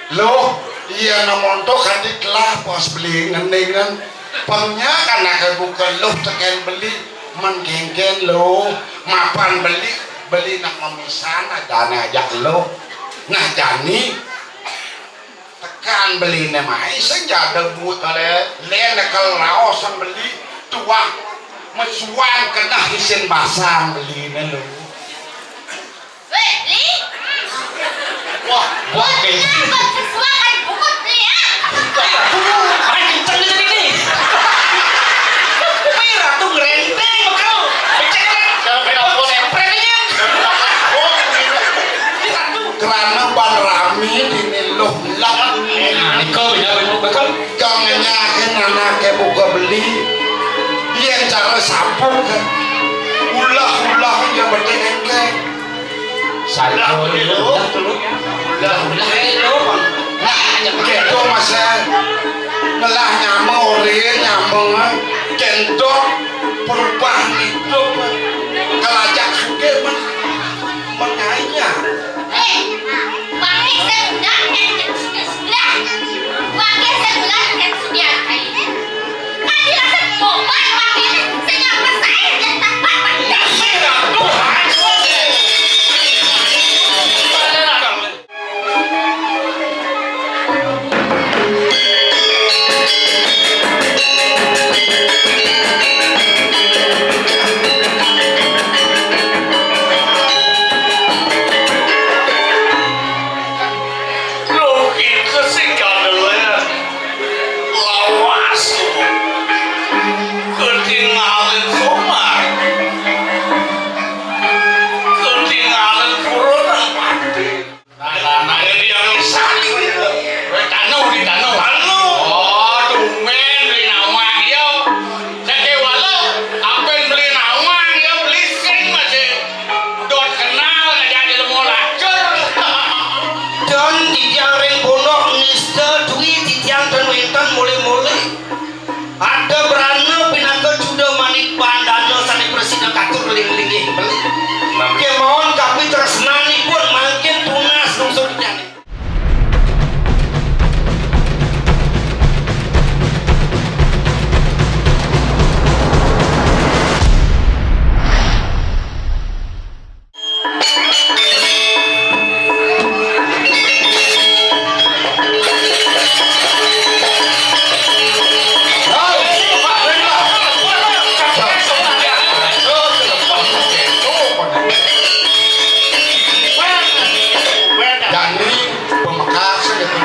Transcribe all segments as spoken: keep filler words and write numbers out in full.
Luh, iya, namonto kadi telah pas beli ngendingan. Pengnya kan anaké buka luh tekén beli. Men kéngkén luh, mapan beli, beli nak mamisan, adané ajak luh. Nah, jani tekan beliné mai sing jada buut kalé lén nekel raosan beli tuah mesuang keneh isin basang beliné luh. Wéh, Li. Wah, wah, kayak gitu. Kenapa sesuai kan bungut, Li, ya? Aduh, makin kenceng nih tadi nih. Wih, Ratu ngerenteng, bekel. Becek, ya, bekel, sempret aja. Ini Ratu. Kerana ban rami di niluh lah. Nah, niko, ya, bekel. Kang ngenyakin anaké buka beli. Yén cara sampun, ulah-ulah ya beté engké. Sampun, ulah, ulah, ulah, ulah, ulah. Nah, kéto masa ngelah nyama orin, nyama kentot perubahan hidup. Kalajak sugih mah mengayah. Eh, pakai sebelah, eh, sebelah. Pakai sebelah, eh, sebelah. Kan dirasa tobat, pakai senyap saya, dia tampak. Loh, kita sih kandelnya lawas tuh. Ketinggalan somar. Ketinggalan corona mati. Nah, nah, nah, ini yang saling ini. Wéh, tanu di tanu. Tanu. Oh, tumben beli nawang, yo. Sakéwala, apén beli nawang, yo, beli sing masih dot kenal, ngajak di lemo lacur. Don titiang ring pondok nista dwi titiang ten wénten mulih-mulih. Ada brana pinaka juda manik bandana sané prasida katur ling-linggih beli. Kémaon kapitresnanipun mangkin tunas lungsur titiang. Jani pemekas gitu.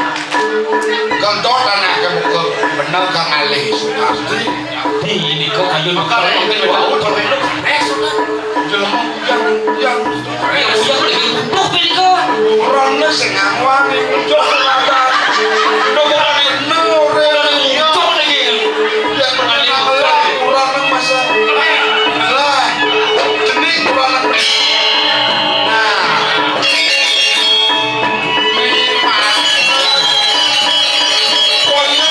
Gendot anaké buka bener kang alih Sukarti. Di ini kok kayu bakal mungkin wau. Eh, sudah. Jelema yang, yang Ya, uyang lagi butuh, Beli, kok. Orangnya sing ngawang, yang muncul ke mata. Udah bukan bener, orang yang iya. Untung lagi. Yang pernah ngalah, orang yang masa. Lah, jenis orang yang. Nah. Ini mah. Pokoknya.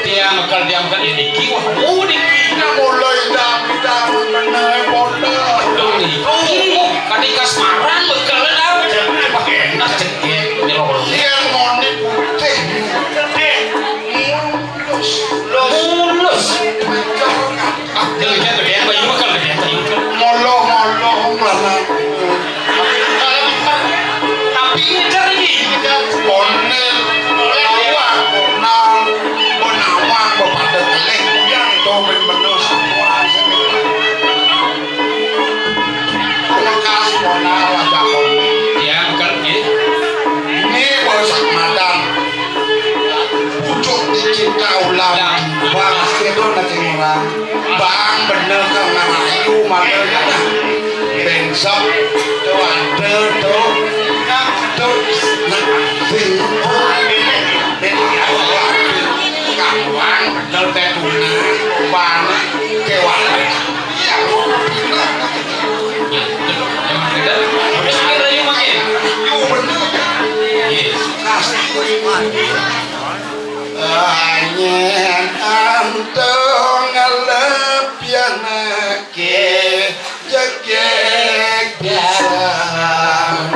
Dia mekel, dia mekel, ya niki, wah, oh, niki. Nah, mulai dam-dam meneh pondok. Lho, niki. Kadi kasmaran mekel, dah. Wah, enak, cekek, nyelor. Yang moni putih. Mulus. Mulus. Ah, gedean, gedean, bayu mekel, gedean, bayu mekel. Molo-molo, lanang. Tapi ngejar iki. Onel, lawan, nang, benawang, bepada kelih, yang to ben bener semua. Lekas monal aja kon. Ya, bukan, nggih. Ini baru sak madan. Pucuk dicinta ulam. Ya. Bang, sedo nanti orang. Bang, bener kang ngarayu, madan. Bengsep, tuh ada, tuh. Tuh, nah, bengsep. Kawan, bener, teh, tuna, bang, kewan. Iya, bener. Emang bener? Terus kita yuk makin. Yuk, bener. Iya. Kasih. Anyen antong ngalep ya nake. Jegeg pisan.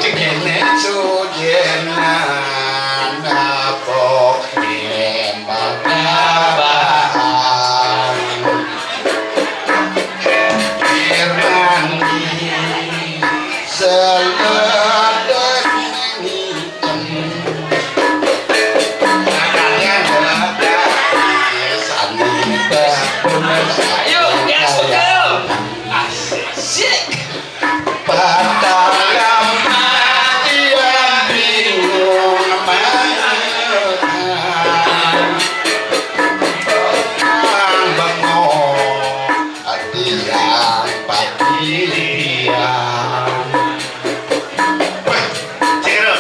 Jegene sujenan abok nembang abaan. Firman Seledek ngicem. Makanya ada sani teh bener. Ayo, gas, betul. Asik. Patalam mati yang bingung makan. Bengong. Ati yang patian. Weh, Ciro.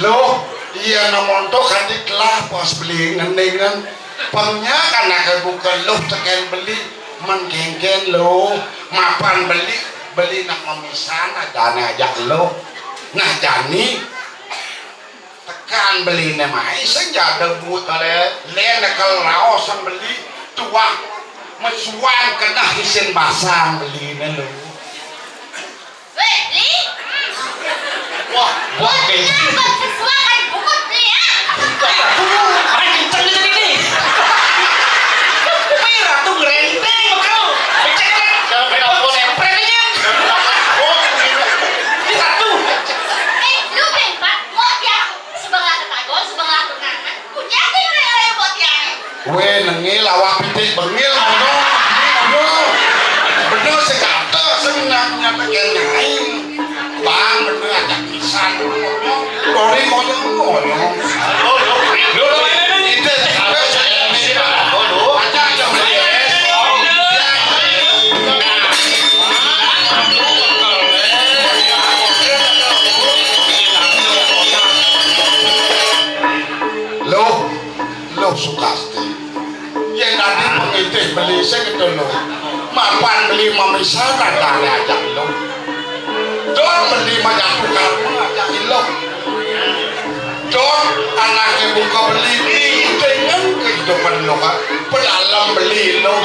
Loh, iya, na monto kadi telah pos beli ngendingan. Pengnya kan ake buka loh teken beli, mengkengken loh, mapan beli, beli nak memisan, ajane ajak loh. Nah, jani, tekan beline mai, sing jada buut kale, lene kelaosan beli, tuah, mesuang kena isin basang beline loh. Weh, Li. Wah, wah, Li. Kenapa sesuai buat Li, ya? Aduh, makin kenceng nih tadi nih. Wih, Ratu ngerenteng, bekel. Becek, Ratu. Kalau main apa, nih? Sempret aja. Ini Ratu. Eh, lu bempat, buat ya. Sebelah tetangga, sebelah tunangan. Punya sih, Li, buat ya. Weh, nengil awak pitik bengil, ngono. Ngono. Bener sih kata, senang nyata kayak nyai. Bang, bener ajak pisan. Dori konyol, konyol. Lo, lo, lo, lo, ini, ini, ini. Aja, aja, Loh, loh Sukasti. Yen dadi pengitih beli sing kedo lo. Mapan beli mamisan adane ajak lo. Dong beli majatuh karma ajak lo. Dong anake buka beli nintengen kehidupan lo, Kak. Pedalem beli lo.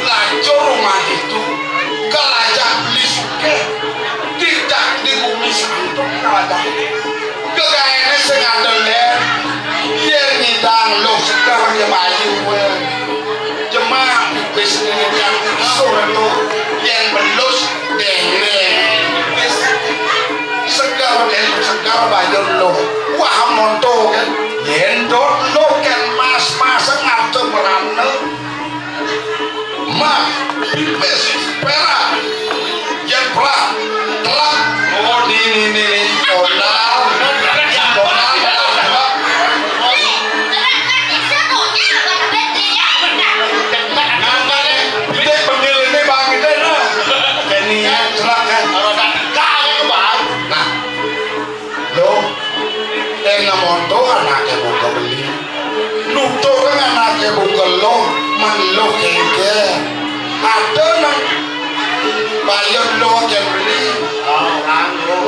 Lacur rumah itu. Kelajak beli sugih. Tidak di bumi santung kelajak. Gegaene sing andel, Len. Yen nyidang lo seger ya bayu kowe. Jemak pipis ngene yang sur to. Yen belus dene. Pipis seger, yen seger bayu lo. Wah, monto kan. Yen dot lo kan mas-mas ngadem rane. Mah, pipis, perak, yen perak, telak. Oh, ni, ni, ni, ni, donal, donal, donal. Ngapa ni? Pitik bengil ini, Bang, ini, nah. Ini, ya, celak, kan. Nah. Loh, ena monto anake buka beli. Nutur anake buka lo, man lo kengke. Ada nang bayar lo ke beli.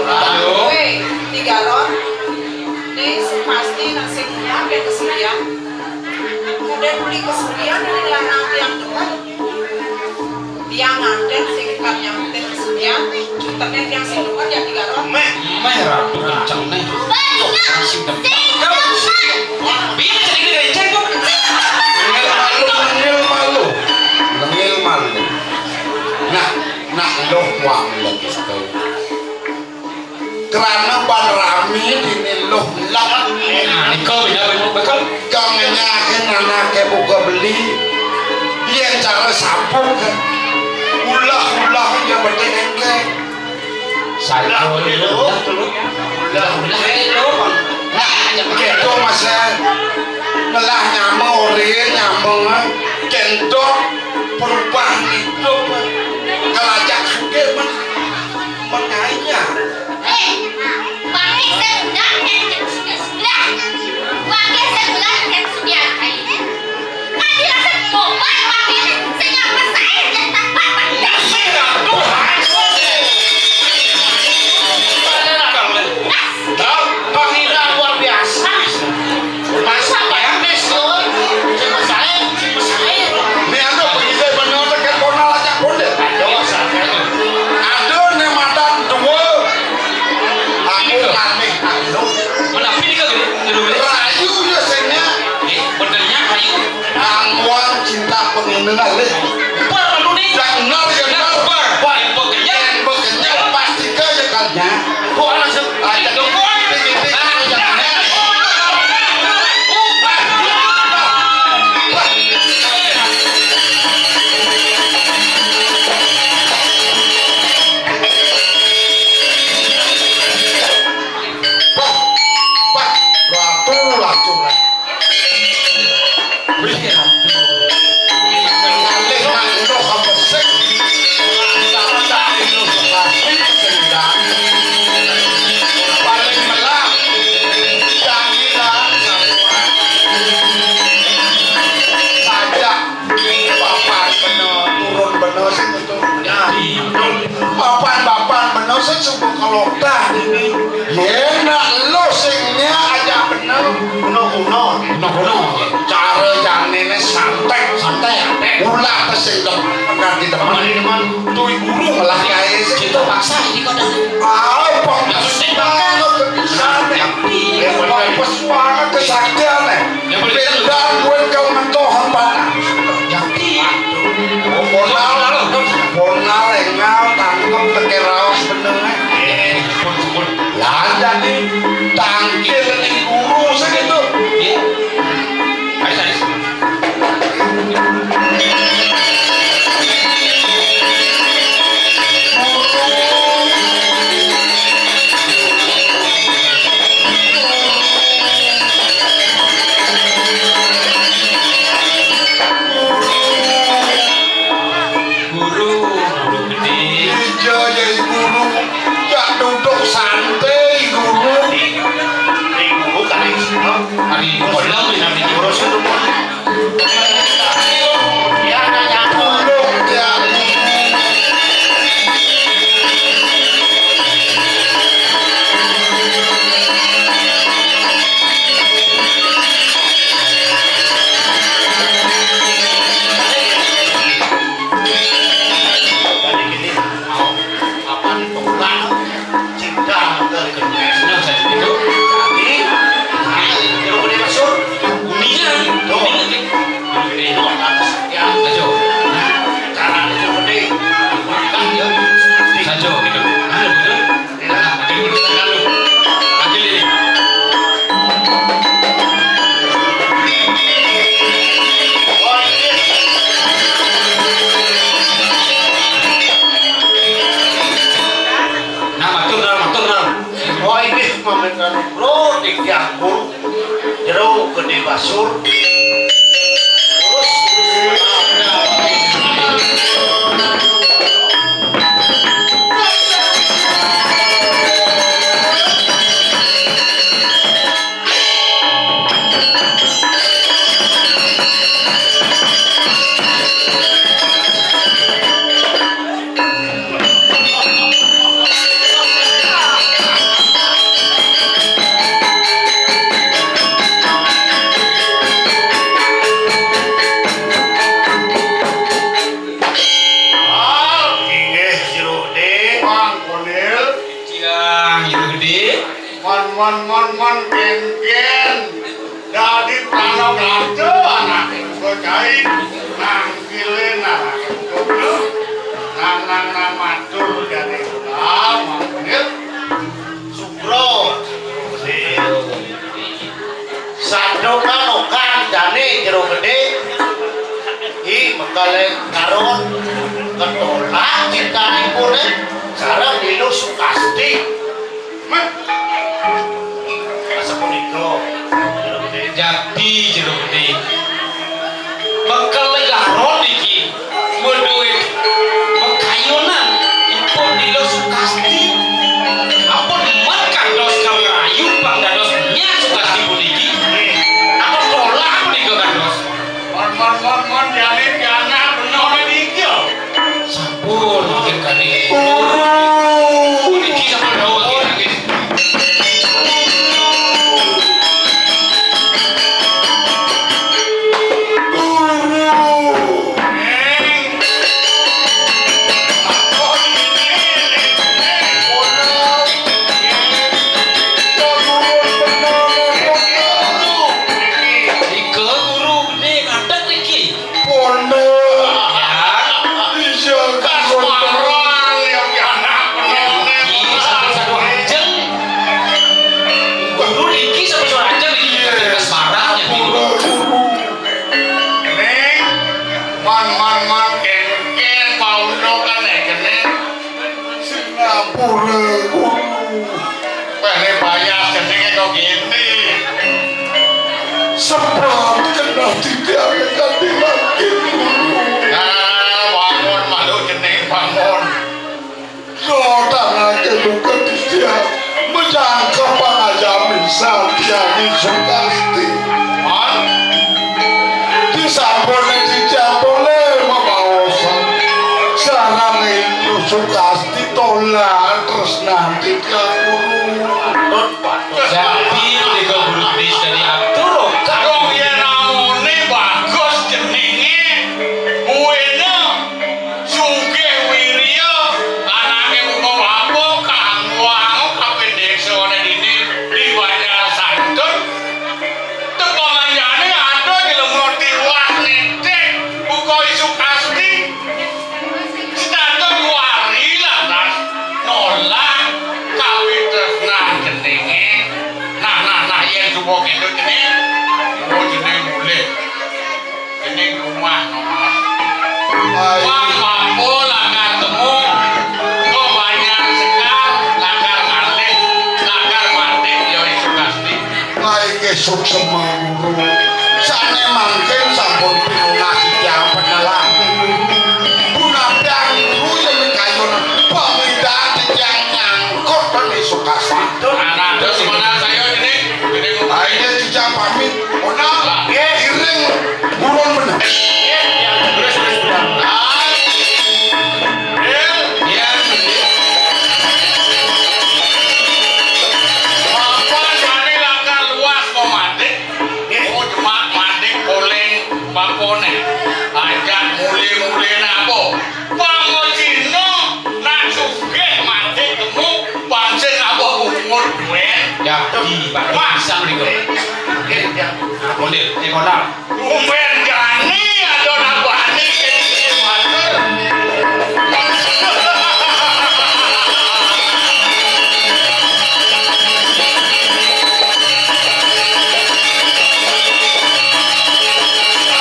Halo. Weh, Tigaron. Nih, pasti nang sing punya ke kesulian. Kadang beli kesulian ini lanang yang dekat. Tiang nganten sing kat nyamten kesulian, jutene tiang sing dekat ya Tigaron. Meh, meh Ratu kenceng nih. Orang sing dekat. Biar jadi gede cek kok. Nengil malu, nengil malu. Nengil malu. Nah, nah, lo wang lo gitu. Krana ban rami dini luh lek. Nah, nika beda bener bekel. Kang nyakin anake buka beli. Yen cara sapuk. Ulah-ulah ya penting engke. Saya ulah dulu. Ulah, ulah, ulah, ulah, Bang. Nah, ya begitu, Mas, ya. Ngelah nyama ore, nyama, eh. Kendok perubahan hidup, eh. Kelajak sugih, Mas. Makanya. Eh, pakai sebelah, eh, sebelah. Pakai sebelah, eh, sebelah. Kan dirasa tobat, pakai ini, senyap saya, ya, tak apa-apa. Ya, saya nggak tahu. Nah, Bang Indra luar biasa. Masa Pak Ernest, loh? Cuma saya, cuma saya. Ini anu, Cak nol ya nol. Wah, yang bekerja. Yang bekerja pasti ke ya kan. Ya. Kok langsung ada dong, kok ada? Titik-titik yang benar. Wah, wah, ratu, ratu, ratu. Wih, ratu. Kalih nak ngeluh apa sik? Rasa tak ngeluh apa sik, sendang. Paling melah. Jangilan. Sajak. Papan bener, turun bener sih betul. Ya, betul. Papan-papan bener sih suka kalau dah ini. Ya, nak lo singnya aja bener. Kuno-kuno. Kuno-kuno. Cara jangan ini santai. Santai. Ulah ke sing dem-, nganti depan. Kemarin, teman. Tui guru malah kayak sih. Kita paksa ini kadang. Ah, bagus banget. Bisa nih. Ya, bener. Bagus banget kesaktian nih. Yang penting Pindah buat kau mentohan panas. Jadi, oh, bonal, bonal, engal, tangkep, teke raos, bener, eh. Eh, pun, pun. Lah, jadi tangkil di guru segitu. Iya. Ayo, ayo. Guru, guru gedé. Iya, ya guru. Ya duduk santai, guru. Ari guru kali. Ari guru, guru sing Cinta dari Indonesia. Nah, saya itu. Tadi, nah, itu gede masuk. Kuningan. Tuh. Kuningan. Gede. Tuh, atas. Ya. Sajo. Nah, cara itu gede. Makan, ya. Sajo, gitu. Nah, gitu. Nah, ambil dulu, ambil dulu. Ambil ini. Nah, matur, Nal, matur, Nal. Oh, ini mamikan bro, tiga guru. Jero gedé basur. Terus, terus. Ah, inggih, Jero Gedé. Mang Konil. Siang, Jero Gedé. Mon, mon, mon, mon, kén, kén. Dadi prana kaca anaké uga cai. Nangkilin anaké uga bener. Nang, nang, nang matur jani kula, Mang Konil. Sugro. Santukan okan jani Jero Gedé. I mekalé karon ketolak cintanipun, eh, sareng Niluh Sukasti. Meh. Sapunika, Jero Gedé. Jati Jero Gedé. Bekel legaron iki. Weduh, pekayunan ipun Niluh Sukasti. Ampun, mat kantos kami rayu pang dados Nya Sukasti puniki. Ampun, tolak punika kantos. Mon, mon, mon, mon, jani pianak bener nika. Sampun, mangkin kali. Pura Guru. Wéh, né payah jenengé kok ngéné. Sebab kenal titiang kanthi makin Guru. Nah, bangun malu jeneng bangun. Lo tanahé bukan titiang. Menjangkep pangajami Satyani Sukasti. Man? Disampun titiang boleh mabaosan. Sareng Ibu Sukasti tolak tresnan titiang Guru. Jadi, punika Guru Gedé dadi atur, kok. Kok yén naoné bagus jenengé, buéna sugih wirya, anaké muka wabuk, kanggo kaping désané dini di Banjar Santun. Tepanganjané ada jelema tiwas nitik, buka Ibu Sukasti. Setata kuwari lantas nolak kapitresnan jenengé. Nah, nah, nah, yén suba kéto jeneng, oh, jeneng mulih. Jeneng rumah nomor. Ayo. Wong mampu lakar temu, kok banyak sekar, lakar ngalih, lakar mati, ya Ibu Sukasti. Lainge suksema Guru. Sané mangkin sampun pinunas titiang penelah Guru. Punapi Guru yen kayun pamidan titiang nyangkut ning Sukasti. Anak terus mana saya ini? Ini ayo titiang pamit. Ona, nggih, iring gurun bener. Nggih, titiang terus, terus bener. Ah. Nggih. Nggih. Papan jane lakar luas kok, Madik. Nggih. Oh, cuma Madik poleng bakone. Ajak mule-mule napa? Pangocino nak sugih Madik temu, pancen apa umur duwen? Ya, di Pak. Mas. Bisa mriko. Nggih, ya. Mondel, eh, kolam. Tumben jani ada nabani kene matur.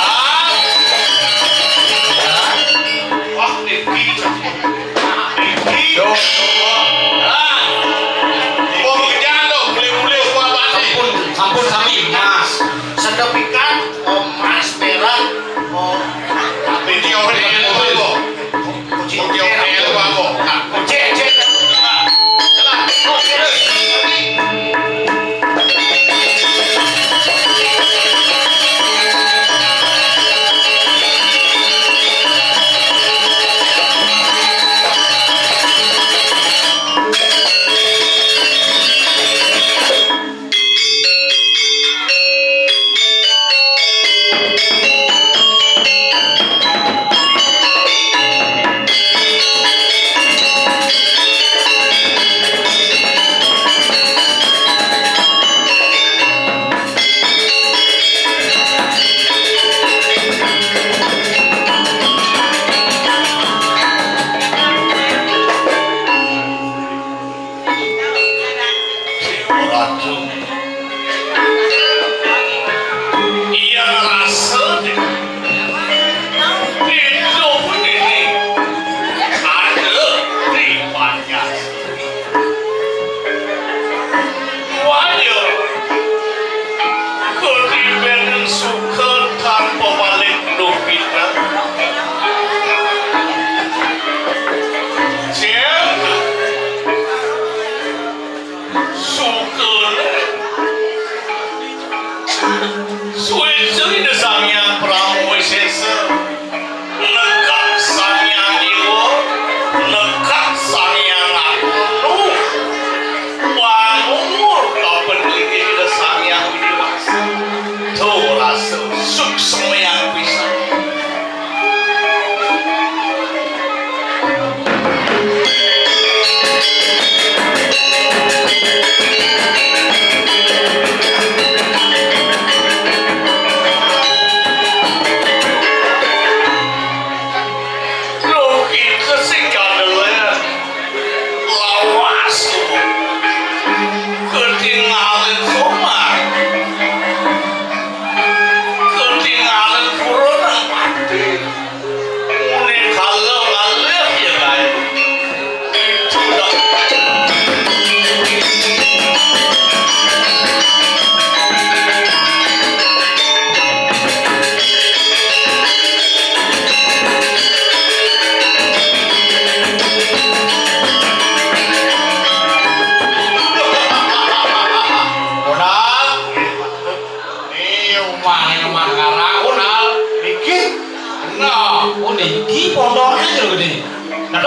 Ah. Wah, niki sampun. Niki. Yo. Ah. Wong kejang to, mulai-mulai suara basi. Sampun, sampun sami, Mas. Sedepikan, Om.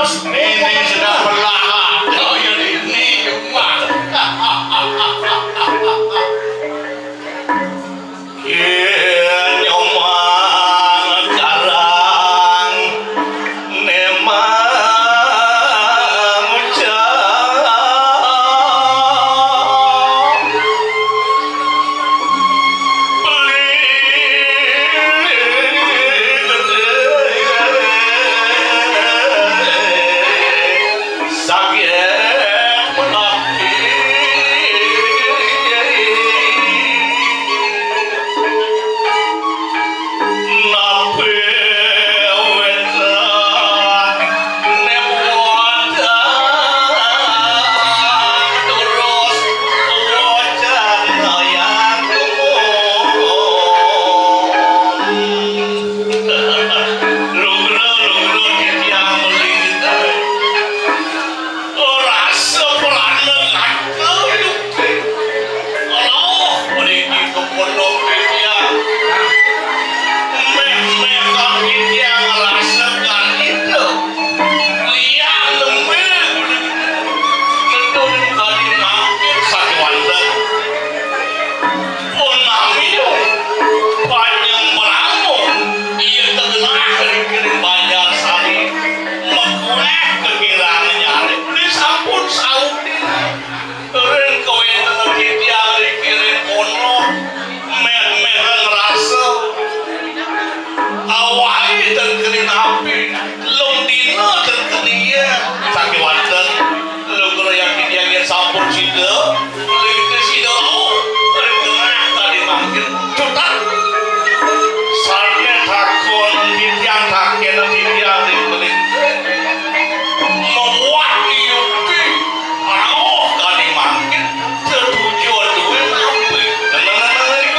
Ini sedang berlahak. Oh, ya, ini cuma. Yen nyomang karang nemang ucap beli gedhe saget menawi. Nape wetan nepotan terus wacan yang lugra, lugra titiang melinggih. Rasa prana ngata. Aduh, mriki kepondok titiang. Méh-méh titiang rasa ganita. Liang lembe. Nedun kadi mangkin sakewanten. Pun nami panyembramo, iya tengah ring Banjar Sari, makuéh kekirang nyari, beli sampun saudi. Ring kawéntenan titiang ring kiring kono, méh-méh ngrasa. Awai ten keni napi, lung dina ten keni ya. Sakéwanten, lugra yang titiang yén sampun sida, Lingkis sida rauh ring tengah kadi mangkin. Cutet. Sané takon titiang, takéna titiang ring Lingkis. Mabuat iupi rauh kadi mangkin. Tetujon duwé napi? Nang, nang, nang, nang, nang, nang.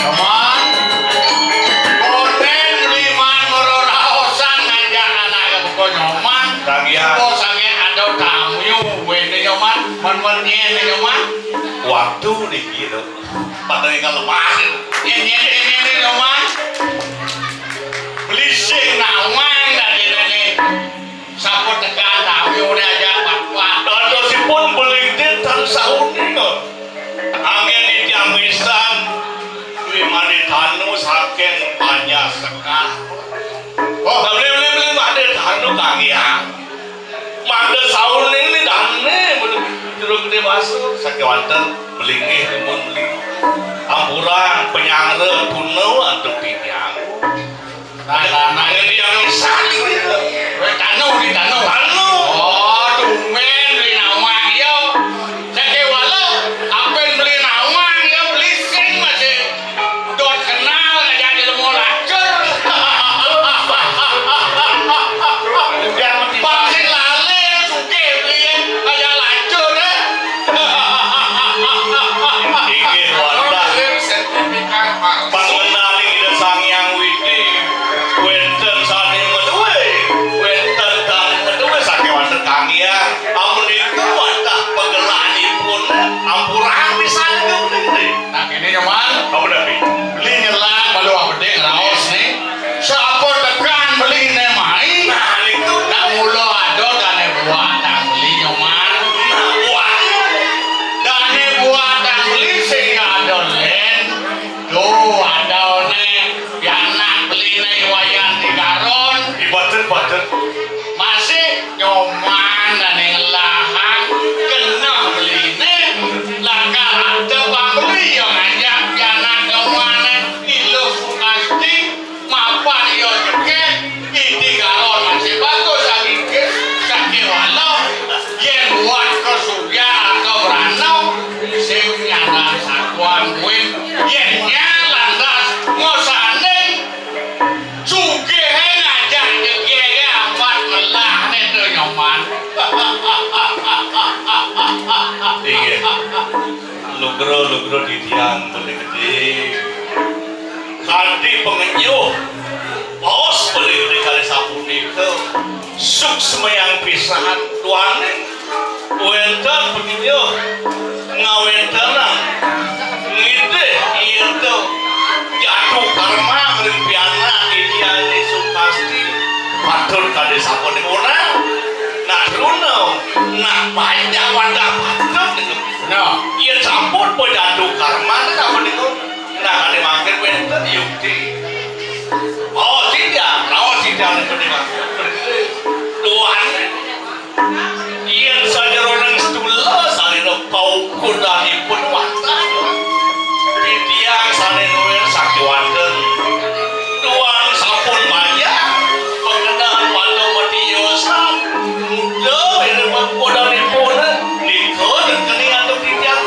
Nyoman, kondén Beli Man mara raosan ngajak anaké buka Nyoman. Kang Hyang. Buka saking ada tamu, wéné Nyoman, men-men nyén Nyoman. Waktu niki lho. Pada ingkang lemah. Nyén, nyén, nyén, nyén, Nyoman. Beli sing nawang dadi néné. Sampun tekan tamu né aja pat-pat. Dadosipun Beli Gede tansah uning. Anggén titiang pisan Dwi Made Danu saking Banjar Sekar. Oh, beli, beli, beli Made Danu, Kang Hyang. Made sauning né dané, beli Jero Gedé Basa, sakéwanten beli nggih, timun beli. Ampurang panyanggra tuna antuk titiang. Nah, nah, nah, ini yang satu ini. Wéh, Tanu, di Tanu. Tanu. Oh, tumben beli nawang ya. Sakéwala, apin beli nawang ya, beli sing masih dot kenal ngajak jelema lacur. Pasti lali sugih beli ngajak lacur, eh. Inggih wantah. Pangenaling Ida Sang Hyang Widi, wénten sané madué, wénten tan madué, sakéwanten Kang Hyang. Amun itu wantah pagelanipun, ampurang pisan itu. Nah, kéné Nyoman. Apa tapi? Beli nyelang, balu apa deh, raos nih. Sampun tekan beliné mai. Nah, niku. Nak mula ada dané buatan beli Nyoman. Nah, buatan. Dané buatan beli sing ada lén. Duh, ada né. Pianak beliné Wayan Tigaron. Ibaten, baten. Masih Nyoman dané ngelahang keneh beliné. Lakar ada pambeli yang ngajak pianak Nyomané. Iluh Sukasti. Mapan iya jegég, iti karo nasib bagus agigis, sakéwala, yén buat kasugihan atau brana, sing nyandang sakuan buin, yén nya lantas ngosaning sugihé ngajak jegégé amat ngelah né to Nyoman. Inggih. Lugra, lugra titiang Beli Gede. Kanti pangenyuh. Baos Beli Gede Suksmayang pisan duaning wénten panyuyuh ngawéntenan ngidih ieu jatuh karma ring pianak titiang Ni Sukasti patut kadi sapunika. Nah, truna, nah, panjang wadah patut niku. Nah, yén sampun pajatuh karma, sapunika. Nah, kadi mangkin wénten yukti. Oh, titiang, oh, titiang niku nika. Duaning. Yén sajeroning sedulur salira paukudanipun wantah. Titiang sané nuwun sakéwanten. Duaning sampun panjang. Pakenehan pada matiosan. Muda ini mangkudanipun. Nika dengkeni antuk titiang.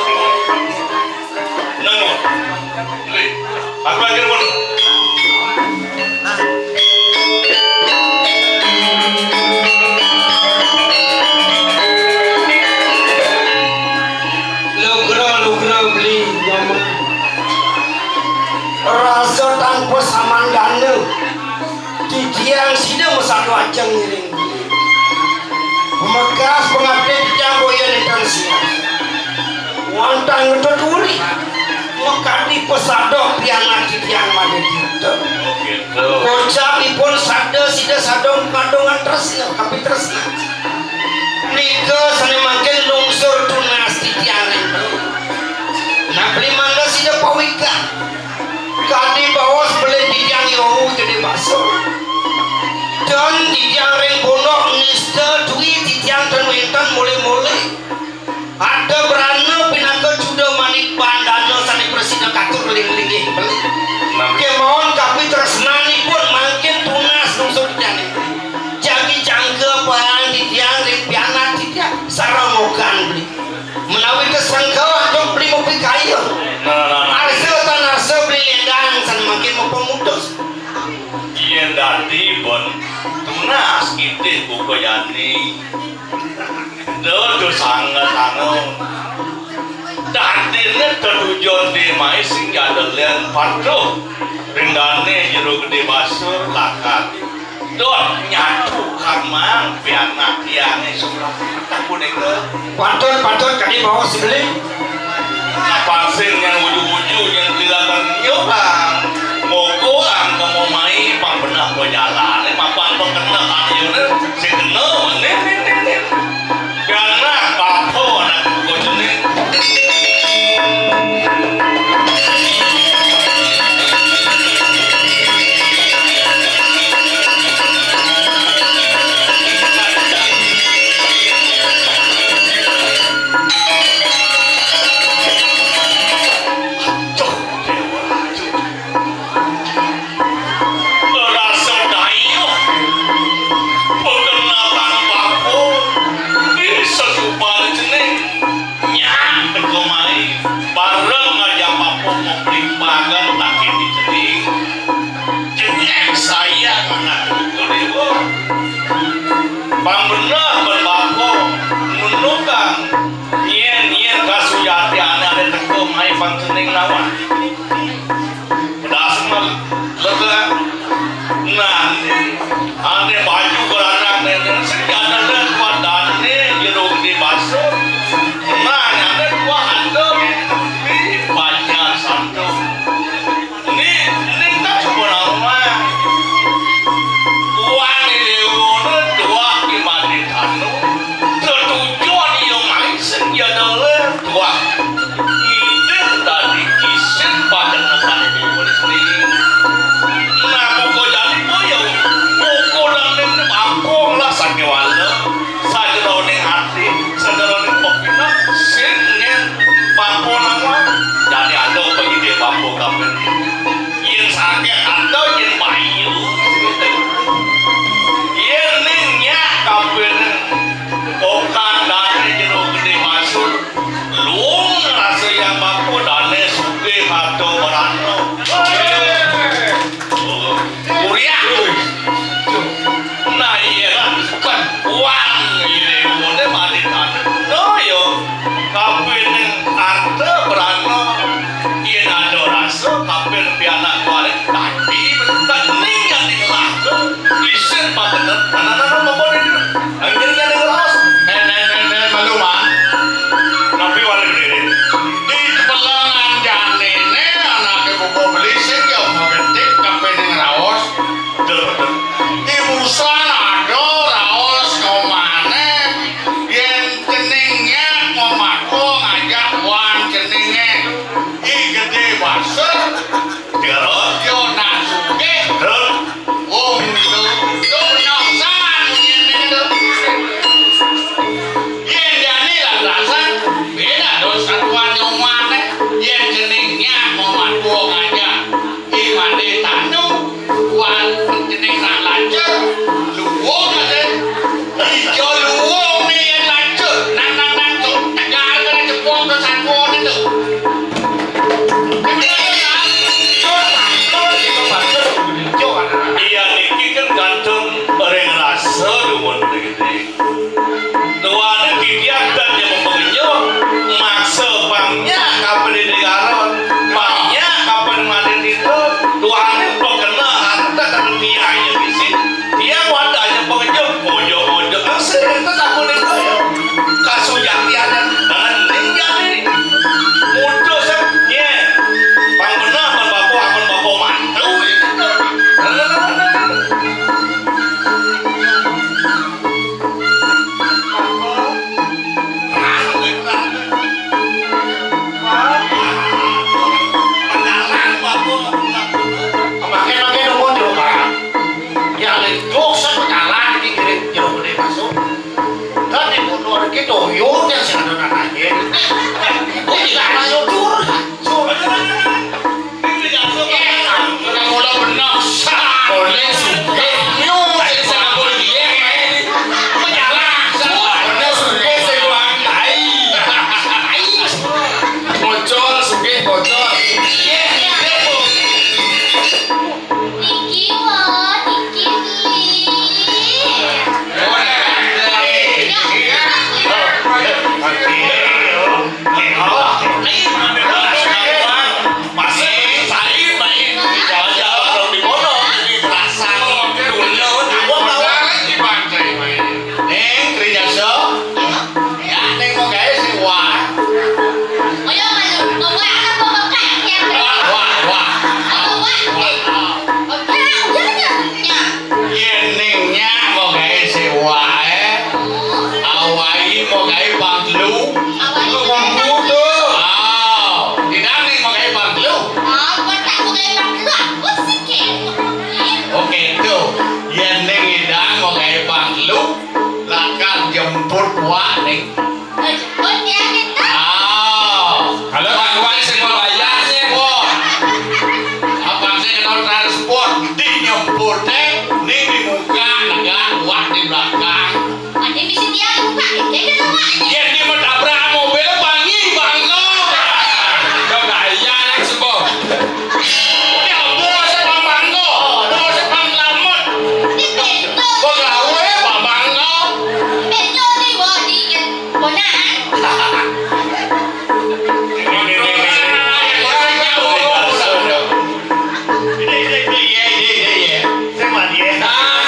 Nang. Aku lagi pun. Lugra, lugra, beli nyaman. Rasa tanpa samandana. Titiang sida masadu ajeng ngiring. Pamekas pangabdi titiang boya nénten siap. Wantah ngetuturi. Makadi pasada pianak titiang Madé Tirta. Oh, gitu. Kocapipun sabda sida sada ngadungan tresna, kapitresnan. Nika sané mangkin lungsur tunas titiang ring. Nah, beli mangda sida pawikan. Kadi baos beli titiang yohu jadi basa. Dan titiang ring pondok nista dwi titiang tan wénten mulih-mulih. Ada brana pinaka juda manik bandana sané prasida katur ling-linggih beli. Nah. Kémaon kapitresnanipun mangkin tunas lungsur titiang. Jagi jangka pang titiang ring pianak titiang sareng mokan beli. Menawi tesengka antuk beli mapikayun. Nah, nah, nah. Arsa tan arsa beli léndang sané mangkin mapamutus. Yén dadi ben tunas kitih buka jani. Duh, duh, sanga, sanga. Dadiné tetujon di mai sing jadelen patuh. Ring dané Jero Gedé Basur lakat. Dot nyatu karmang pianak tiangé surah. Tak punika. Patut, patut kadi baos beli. Napasin yang uju-uju yang dilakukan nyobang. Mogo angka mau mai pang benah ko jalan. Mapan pang kena kan yun. Si kena. Nih, nih, nih, nih. Pianak bapa anak buku jenih. Aduh, Déwa, aduh. Rasa dayuh. Pagenah bapa. Di sasubané jenih. Nyak teka mai. Bareng ngajak bapa maplimbangan laki di jenih. Jenih sayang anak Déwa. Pang benah ben bapa. Nundukang. Nyén, nyén kasujatiané ané teka mai pang cening lawan. Pedas mah lega. Nah, ané baju geranang néné sing jadelen padané Jero Gedé Basur. Nah, nyane tuah ada di, di banjar santo. Ini, ini tak cuma nama. Uang ini ngono tuah di Madé Tanu. Tetujon iya main sing jadelen tuah. Ngidih dadi isin padenesan ibu polisi. Nah, pokok jani boyo, pokok dan ning bangkong lah sakéwala, sajeroning ati, sajeroning pepineh, sing nyén bangkong lawan. Jani ada pengidih bangkong kabin. Yén sakit ada, yén bayu. Yén ning nyak kabin. Okan dane Jero Gedé Basur. Luung rasa yang bapa dane sugih harta berana. Oh, kuriak. Nah, iya. Kan uang ini, ini mati tadi. No, yo. Kabin harta berana. Yén ada rasa, kabin pianak kualit. Tadi, tadi yang dikelahkan. Isin pakenet. Nah, nah, nah, nah, apa ini? Tuane kikian dan yang pengunjuk maksa pangnya kapan di negara, pangnya kapan mati itu. Tuane pekena harta kerja yang isi. Dia wadahnya pengunjuk, ojo-ojo asik tetap boleh kaya. Kasujatian dan ning jadi mutus nye. Pang bener pang bapak, pang bapak mantu itu. Makin-makin nunggu di rumah. Ya, lek dosa pecalang iki ngirit jero gede masuk. Dadi ngono iki toyo yang sing ada nanane. Kok tidak ayo dur? Dur. Ora mula bener. Boleh sugih. Yo, sing sampun biyen main. Pecalang. Bener sugih sing wong tai. Tai. Bocor sugih bocor. Iya, iya. Niki, Wo, niki beli. Ning, Trijasa. Ya, ning mau gawe sing wah. Ayo, Mas. Mau wah apa mau kayak ya? Wah, wah, wah. Apa wah? Wah. Oke, udah aja. Ya. Yen ning nyak mau gawe sing wah, eh. Awai mau gawe panglu. Awai. Komputer. Ah, tidak ning mau gawe panglu. Ah, buat tak mau gawe panglu, aku sih kayak. Oke, tuh. Yen ning ngedang mau gawe panglu, lakar jemput wak ning. Oh, jemput ya, gitu. Ah. Kalau Pak Wak sing membayarnya. Wah. Abang sing kenal transport, di nyempute ning di muka, negak wak di belakang. Ada bisa dia lupa, ya, kan, Wak? Yen di menabrak mobil, pangi bangga. Yo gaya nek sepo. Ini apa sih Pak Mangga? Apa sih Pak Lamet? Ini betul. Pegawe Pak Mangga. Betul nih, Wo, dikit. Ponakan. Ini, ini, ini, ini. Ini, ini, ini, iya, ini, ini, iya. Saya mandi, ya.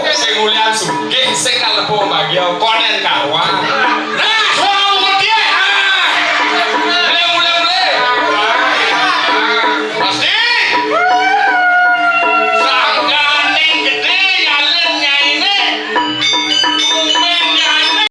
Sing mulian sugih, sing kalebo mbagya konen karuan.